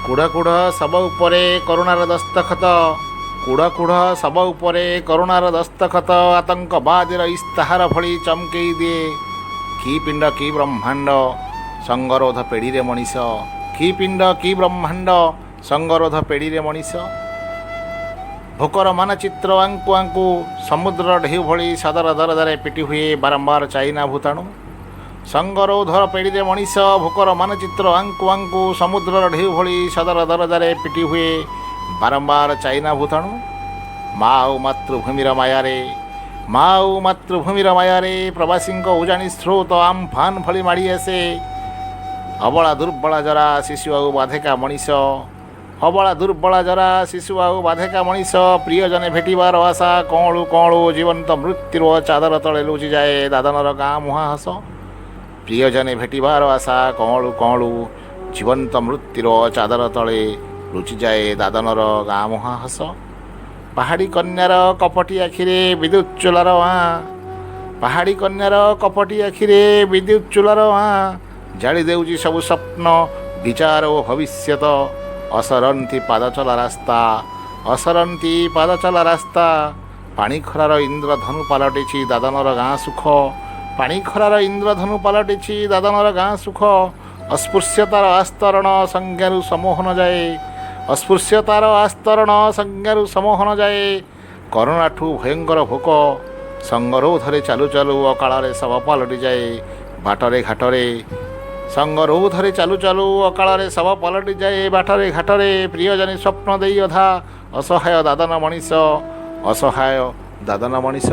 କୁଢ଼ କୁଢ଼ ଶବ ଉପରେ କରୁଣାର ଦସ୍ତଖତ, କୁଢ଼ କୁଢ଼ ଶବ ଉପରେ କରୁଣାର ଦସ୍ତଖତ ଆତଙ୍କବାଦୀର ଇସ୍ତାହାର ଭଳି ଚମକେଇ ଦିଏ। କି ପିଣ୍ଡ, କି ବ୍ରହ୍ମାଣ୍ଡ, ସଙ୍ଗରୋଧ ପେଡ଼ିରେ ମଣିଷ। କି ପିଣ୍ଡ, କି ବ୍ରହ୍ମାଣ୍ଡ, ସଙ୍ଗରୋଧ ପେଡ଼ିରେ ମଣିଷ। ଭୋକର ମାନଚିତ୍ର ଆଙ୍କୁ ଆଙ୍କୁ ସମୁଦ୍ରର ଢେଉ ଭଳି ସଦର ଦରଜାରେ ପିଟି ହୁଏ ବାରମ୍ବାର ଚାଇନା ଭୂତାଣୁ। ସଙ୍ଗରୋଧର ପେଡ଼ିରେ ମଣିଷ, ଭୋକର ମାନଚିତ୍ର ଆଙ୍କୁ ଆଙ୍କୁ ସମୁଦ୍ରର ଢେଉ ଭଳି ସଦର ଦରଜାରେ ପିଟି ହୁଏ ବାରମ୍ବାର ଚାଇନା ଭୂତାଣୁ। ମା ଆଉ ମାତୃଭୂମିର ମାୟାରେ, ମା ଆଉ ମାତୃଭୂମିର ମାୟାରେ ପ୍ରବାସୀଙ୍କ ଉଜାଣି ସ୍ରୋତ ଆମ୍ଫାନ ଭଳି ମାଡ଼ି ଆସେ। ଅବଳା ଦୁର୍ବଳା ଜରା ଶିଶୁ ଆଉ ବାଧେକା ମଣିଷ, ଅବଳା ଦୁର୍ବଳା ଜରା ଶିଶୁ ଆଉ ବାଧେକା ମଣିଷ। ପ୍ରିୟଜନେ ଭେଟିବାର ଆଶା କଅଁଳୁ କଅଁଳୁ ଜୀବନ୍ତ ମୃତ୍ୟୁର ଚାଦର ତଳେ ଲୁଚିଯାଏ ଦାଦନର ଗାଁ ମୁହାଁ ହସ। ପ୍ରିୟଜନେ ଭେଟିବାର ଆଶା କଅଁଳୁ କଅଁଳୁ ଜୀବନ୍ତ ମୃତ୍ୟୁର ଚାଦର ତଳେ ଲୁଚିଯାଏ ଦାଦନର ଗାଁ ମୁହାଁ ହସ। ପାହାଡ଼ି କନ୍ୟାର କପଟି ଆଖିରେ ବିଦ୍ୟୁତ୍ ଚୁଲାର ଆଁ, ପାହାଡ଼ି କନ୍ୟାର କପଟି ଆଖିରେ ବିଦ୍ୟୁତ୍ ଚୁଲାର ଆଁ ଜାଳି ଦେଉଛି ସବୁ ସ୍ୱପ୍ନ, ବିଚାର ଓ ଭବିଷ୍ୟତ। ଅସରନ୍ତି ପାଦଚଲା ରାସ୍ତା, ଅସରନ୍ତି ପାଦଚଲା ରାସ୍ତା। ପାଣି ଖରାର ଇନ୍ଦ୍ରଧନୁ ପାଲଟିଛି ଦାଦନର ଗାଁ ସୁଖ, ପାଣି ଖରାର ଇନ୍ଦ୍ରଧନୁ ପାଲଟିଛି ଦାଦନର ଗାଁ ସୁଖ। ଅସ୍ପୃଶ୍ୟତାର ଆସ୍ତରଣ ସଂଜ୍ଞାରୁ ସମୋହନ ଯାଏ, ଅସ୍ପୃଶ୍ୟତାର ଆସ୍ତରଣ ସଂଜ୍ଞାରୁ ସମୋହନ ଯାଏ। କରୋନାଠୁ ଭୟଙ୍କର ଭୋକ ସଙ୍ଗରୋଧରେ ଚାଲୁ ଚାଲୁ ଅକାଳରେ ଶବ ପାଲଟିଯାଏ ବାଟରେ ଘାଟରେ। ସଙ୍ଗରୋଧରେ ଚାଲୁ ଚାଲୁ ଅକାଳରେ ଶବ ପାଲଟିଯାଏ ବାଟରେ ଘାଟରେ। ପ୍ରିୟଜନେ ସ୍ୱପ୍ନ ଦେଇ ଅଧା ଅସହାୟ ଦାଦନ ମଣିଷ, ଅସହାୟ ଦାଦନ ମଣିଷ।